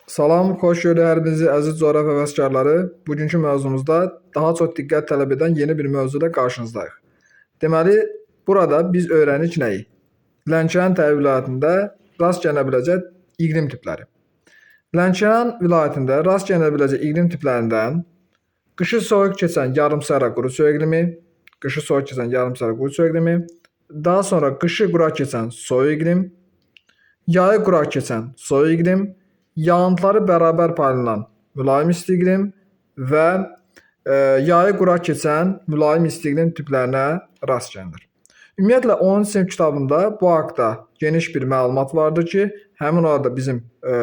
Salam, xoş gördük hər birinizi əziz coğrafiya həvəskarları. Bugünkü mövzumuzda daha çox diqqət tələb edən yeni bir mövzu ilə qarşınızdayıq. Deməli, burada biz öyrənirik nəyi? Lənkəran təbii vilayətində rast gəlinə biləcək iqlim tipləri. Lənkəran vilayətində rast gəlinə biləcək iqlim tiplərindən qışı soyuq keçən yarımsəhra quru çöl iqlimi, qışı soyuq keçən yarımsəhra quru çöl iqlimi, daha sonra qışı quraq keçən soyuq iqlim, yayı quraq keçən soyuq iqlim, yağıntıları bərabər paylanan mülayim isti iqlim və yayı quraq keçən mülayim isti iqlim tiplərinə rast gəlinir. Ümumiyyətlə 10-cu sinif kitabında bu haqda geniş bir məlumat vardır ki, həmin orada bizim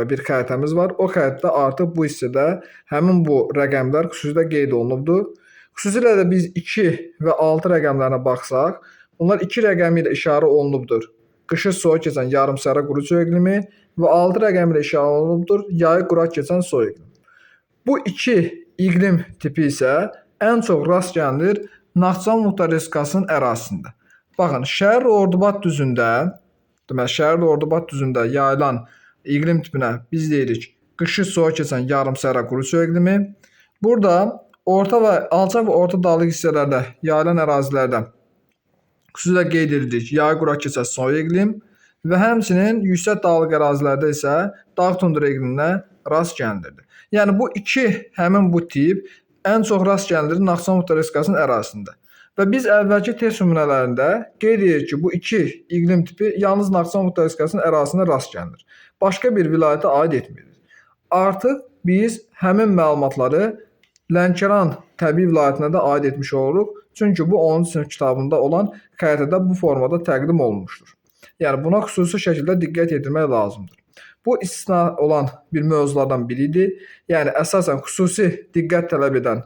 bir xəritəmiz var. O xəritədə artıq bu hissədə həmin bu rəqəmlər xüsusilə qeyd olunubdur. Xüsusilə də biz 2 və 6 rəqəmlərinə baxsaq, bunlar 2 rəqəmi ilə işarə olunubdur. Qışı soyuq keçən yarımsəhra quru çöl iqlimi və 6 rəqəmi ilə işarə olunubdur yayı quraq keçən soyuq iqlim. Bu iki iqlim tipi isə ən çox rast gəlinir Naxçıvan Muxtar Respublikasının ərazisində. Baxın, Şərq Ordubad düzündə, deməli Şərq Ordubad düzündə yayılan iqlim tipinə biz deyirik qışı soyuq keçən yarımsəhra quru çöl iqlimi. Burada orta və alçaq və orta dağlıq hissələrdə yayılan ərazilərdə xüsusilə qeyd edirik yayı quraq keçən soyuq iqlim və həmçinin yüksək dağlıq ərazilərdə isə dağ tundra iqliminə rast gəlinirdi. Yəni bu iki həmin bu tip ən çox rast gəlinir Naxçıvan Muxtar Respublikasının ərazisində. Və biz əvvəlki test nümunələrində qeyd edirik ki, bu iki iqlim tipi yalnız Naxçıvan Muxtar Respublikasının ərazisində rast gəlinir. Başqa bir vilayətə aid etmirik. Artıq biz həmin məlumatları Lənkəran təbii vilayətinə də aid etmiş oluruq. Çünki bu 10-cu sinif kitabında olan xəritədə bu formada təqdim olunmuşdur. Yəni buna xüsusi şəkildə diqqət yetirmək lazımdır. Bu istisna olan bir mövzulardan biridir. Yəni əsasən xüsusi diqqət tələb edən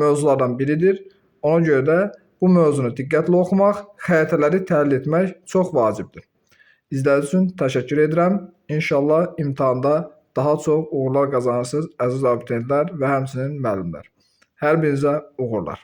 mövzulardan biridir. Ona görə də bu mövzunu diqqətlə oxumaq, xəritələri təhlil etmək çox vacibdir. İzlədiyiniz üçün təşəkkür edirəm. İnşallah imtahanda daha çox uğurlar qazanırsınız əziz abituriyentlər və həmçinin müəllimlər. Hər birinizə uğurlar.